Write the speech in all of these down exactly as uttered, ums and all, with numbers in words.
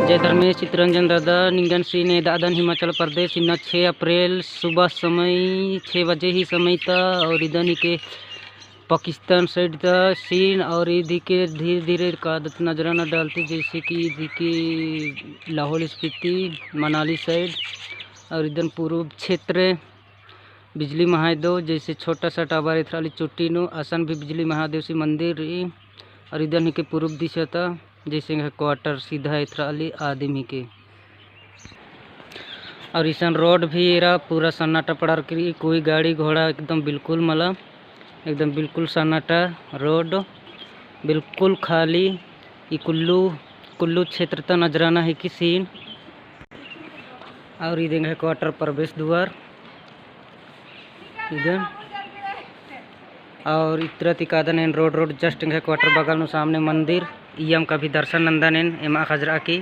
जय धर्मेश चितरंजन दादा, निंगन scene एदआदन हिमाचल प्रदेश, इन्ना छः अप्रैल सुबह समय, छः बजे ही समय ता, और इदन हिके पाकिस्तान side ता scene, और इद हिके धीरे धीरे कादत नजराना डालती, जैसे कि इद हिके लाहौल स्पीति, मनाली side, और इदन पूर्व क्षेत्र बिजली महादेव, जैसे छोटा सा टाबर एथरा ली चोटी नू, असन भी बिजली महादेव सी मंदिर रई। और इदन हिके पूर्व दिशा ता, जैसे एंग्है quarter सीधा एथरा ली आदिम हिके। और इसन road भी एरा पूरा सन्नाटा पड़ारकी रई, कोई गाड़ी घोड़ा एकदम बिल्कुल मला, एकदम बिल्कुल सन्नाटा road, बिल्कुल खाली। ई कुल्लू, कुल्लू क्षेत्र ता नजराना हिके scene। और इद एंग्है quarter प्रवेश द्वार। इदन। और इतरा ती कादन एन road, road just एंग्है quarter बगल नू सामने मंदिर, इय्यम का भी दर्शन नंदन एन एमा खजरा की।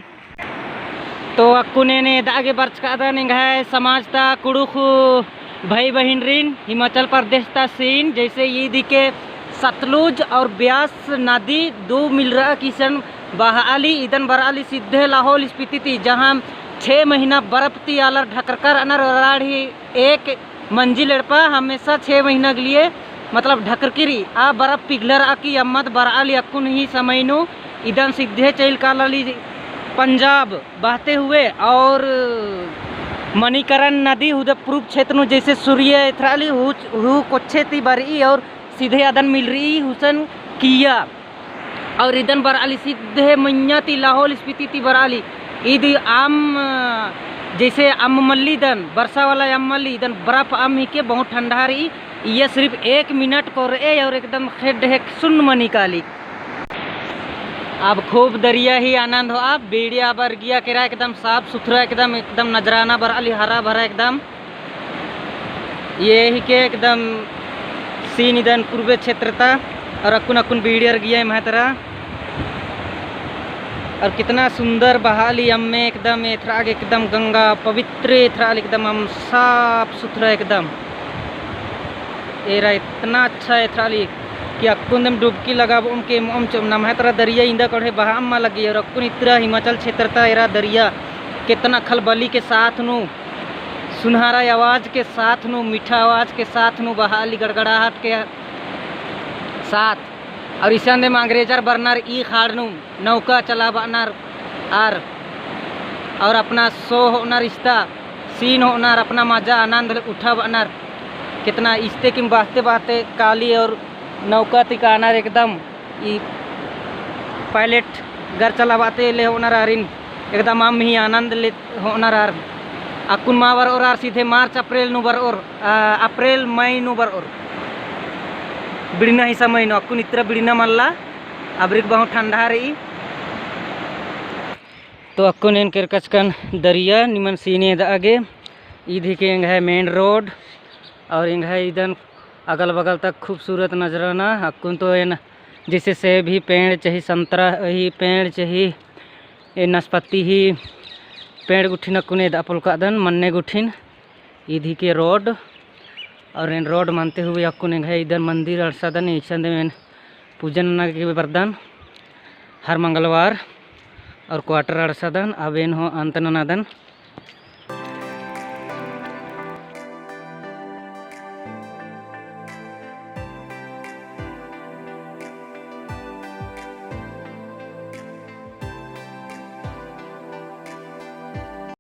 तो अक्कुन एन एदआ गे बरचकादन एंग्है समाज ता कुँड़ुख़ भाई बहिनरिन, हिमाचल प्रदेश ता scene, जैसे इद हिके सतलुज और ब्यास नदी दू मिलरआ की इसन बहआ ली, इदन बरआ ली सीधे लाहौल स्पीति ती, जहाँ छः महीना बर्फ ती आलर ढकरकर रअनर और आर ही एक मंजिल एड़पा हमेशा छः महीना के लिए, मतलब, ढकरकी रई। आ बर्फ पिघलरआ की अम्मद बरआ ली अक्कुन ही समय नू, इदन सीधे चइल काला ली पंजाब बहते हुए और मणिकरण नदी हुदा पूर्व क्षेत्र नू, जैसे सूर्य एथरा ली हूँ, हूँ कोच्छे ती बरई और सीधे अदन मिलरई हुसन किया। और इदन बरआ ली सीधे मइय्याँ ती लाहौल स्पीति ती बरआ ली। इद अम्म, जैसे अम्म मल्ली इदन, बरसा वाला अम्म मल्ली, इदन बर्फ अम्म हिके, बहुत ठंडा रई। इय्या सिर्फ एक मिनट कोरए और एकदम खेड्ड हेक सुन्न मनी काली। अब खूब दरिया ही आनंद होआ, बीड़ी आबर गिया केरा एकदम साफ सुथरा, एकदम, एकदम नजराना बरआ ली हरा भरा एकदम। ये हिके एकदम scene इदन पूर्वे क्षेत्र ता, और अक्कुन अक्कुन बीड़ियर गिया एम्है तरा। और कितना सुंदर बहआ ली अम्मे एकदम एथरा गे एकदम गंगा पवित्र एथरा ली एकदम अम्म साफ सुथरा एकदम। एरा इतना अच्छा एथरा ली कि अक्कुन दिम डुबकी लगाबओम के एमओम चोम नम्है तरा दरिया इन्दा कड़हे बहआ अम्मा लगी और अक्कुन इतरा हिमाचल क्षेत्र ता एरा दरिया कितना खलबली के साथ नू सुनहरा आवाज के साथ नू, मीठा आवाज के साथ नू, बहआ ली गड़गड़ाहट के साथ। और इसन दिम अंग्रेजर बरनर ई खाड़ नू नौका चलाबअनर आर, और अपना show होअनर इस्ता, scene होअनर, अपना मजा आनंद उठाबअनर। कितना इस्ते किम बहते बहते काली और नौका ती कानर एकदम ई pilot गर चलाबअते ले होअनर आरिन एकदम अम्म ही आनंद ले होअनर आर। अक्कुन मा बरओर आर सीधे मार्च अप्रैल नू बरओर, आ, अप्रैल मई नू बरओर। बिड़ना ही समय नू, अक्कुन इतरा बिड़ना मल्ला, अबरिक बहुत ठंडा रई। तो अक्कुन एन केरकचकन दरिया निमन scene एदआ गे। ईद हिके एंग्है main road और एंग्है इदन अगल बगल तक खूबसूरत नजराना। अक्कुन तो एन जैसे सेब ही पेड़ चही, संतरा ही पेड़ चही, ए नाशपाती ही पेड़ गुट्ठिन अक्कुन एदआ पोल्लकादन मन्ने गुट्ठिन। ईद हिके road और एन road मनते हुए अक्कुन एंग्है इदन मंदिर अंड़सादन, इसन दिम एन पूजन नना गे बरदन हर मंगलवार और quarter अंड़सादन। अब एन हूँ अंत ननादन।